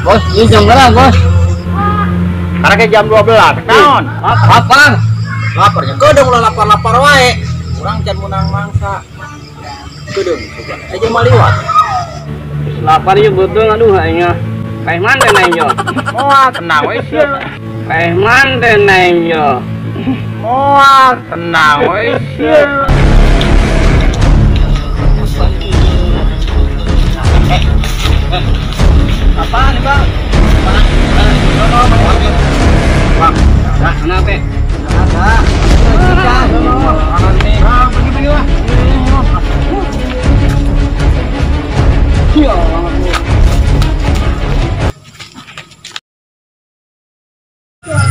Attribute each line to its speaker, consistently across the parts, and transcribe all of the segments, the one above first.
Speaker 1: Bos, ini jam berapa, Bos?
Speaker 2: Karena jam 12. Naon?
Speaker 1: Lapar.
Speaker 2: Lapar ya. Kedeung ulah lapar-lapar wae. Urang can meunang mangsa. Kedeung. Aja maliwat.
Speaker 1: Lapar ieu beuteung aduh aing mah. Kaeh manten aing yo.
Speaker 2: Moal tenang we sia.
Speaker 1: Kaeh manten aing yo.
Speaker 2: Moal tenang we sia.
Speaker 1: Apaan nih, Bang? Bang, kenapa? Ada.
Speaker 2: Pergi lah.
Speaker 1: Ya.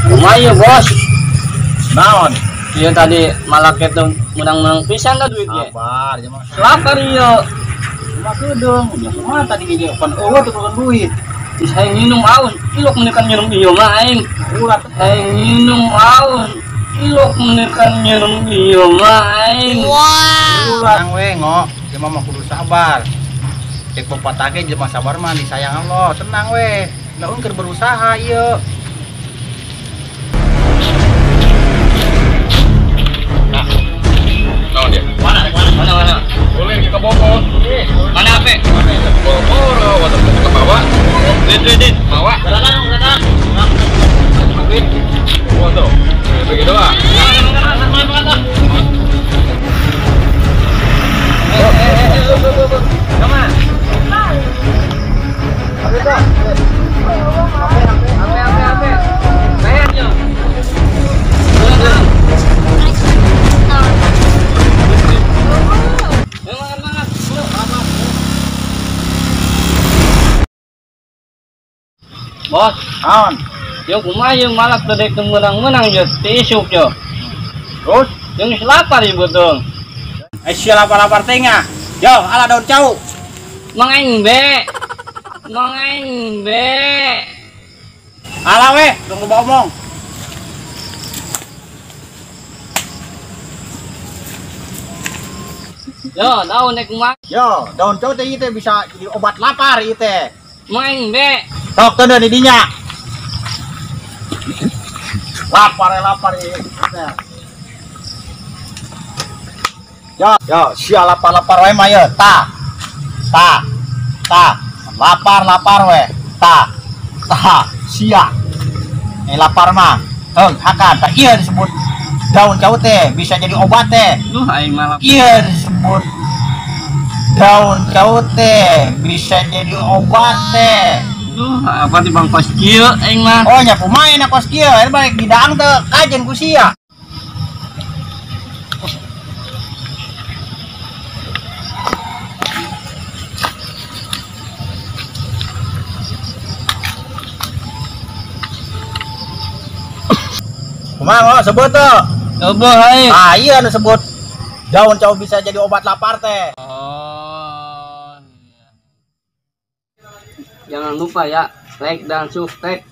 Speaker 1: Lumayan, Bos.
Speaker 2: Naon?
Speaker 1: Iya tadi malah ketung menang-menang pisan dah duitnya.
Speaker 2: Sabar, jangan.
Speaker 1: Lapar iya.
Speaker 2: Cuma kedeung, cuma tadi gini pan eueuh teu boga duit.
Speaker 1: Saya minum aus, ilok menekan minum iyo mah aing.
Speaker 2: Ulah
Speaker 1: aing minum aus, ilok menekan minum iyo mah aing.
Speaker 2: Wow. Ulah we ngo, jelema mah kudu sabar. Cek pepatah ge jelema sabar mah disayang Allah, tenang we. Lamun keur berusaha ieu.
Speaker 3: Nah. Naon dia?
Speaker 1: Mana? Mana?
Speaker 3: Boleh ke Bogor.
Speaker 1: Mana ape?
Speaker 3: Bogor, waktu ke bawah. Din, bawa.
Speaker 1: Silakan.
Speaker 3: Waduh, begitu ah.
Speaker 1: Ape. Bayar yo. Bos,
Speaker 2: naon?
Speaker 1: Yo kumaha ieu malak teu dek menang-menang yo ti isuk yo.
Speaker 2: Terus
Speaker 1: jeung geus lapar ieu beuteung.
Speaker 2: Eh sia lapar-lapar teh ngah. Yo, ala daun cau.
Speaker 1: Mang aing be. Mang aing be.
Speaker 2: Ala we, tong loba omong.
Speaker 1: Yo, daun nek kumaha?
Speaker 2: Yo, daun cau teh ieu teh bisa jadi obat lapar ieu teh.
Speaker 1: Mang aing be.
Speaker 2: Sok teu di dinya. Lapar ieu. Yo, yo, sia lapar-lapar wae mah ye. Ta. Ta. Ta. Lapar-lapar we. Ta. Ta. Sia. Ini lapar mah. Heung, hakan. Ta ieu disebut daun cau teh bisa jadi obat teh.
Speaker 1: Duh aing mah.
Speaker 2: Ieu disebut daun cau teh bisa jadi obat teh.
Speaker 1: Duh, apa di bang kos kieu aing mah.
Speaker 2: Oh, nya kumaha na kos kieu, aing balik didang teu kajen ku sia. Kumaha sebut teu?
Speaker 1: Coba aing.
Speaker 2: Ah, iya anu sebut daun cau bisa jadi obat lapar teh.
Speaker 1: Oh. Iya. Jangan lupa ya, like dan subscribe.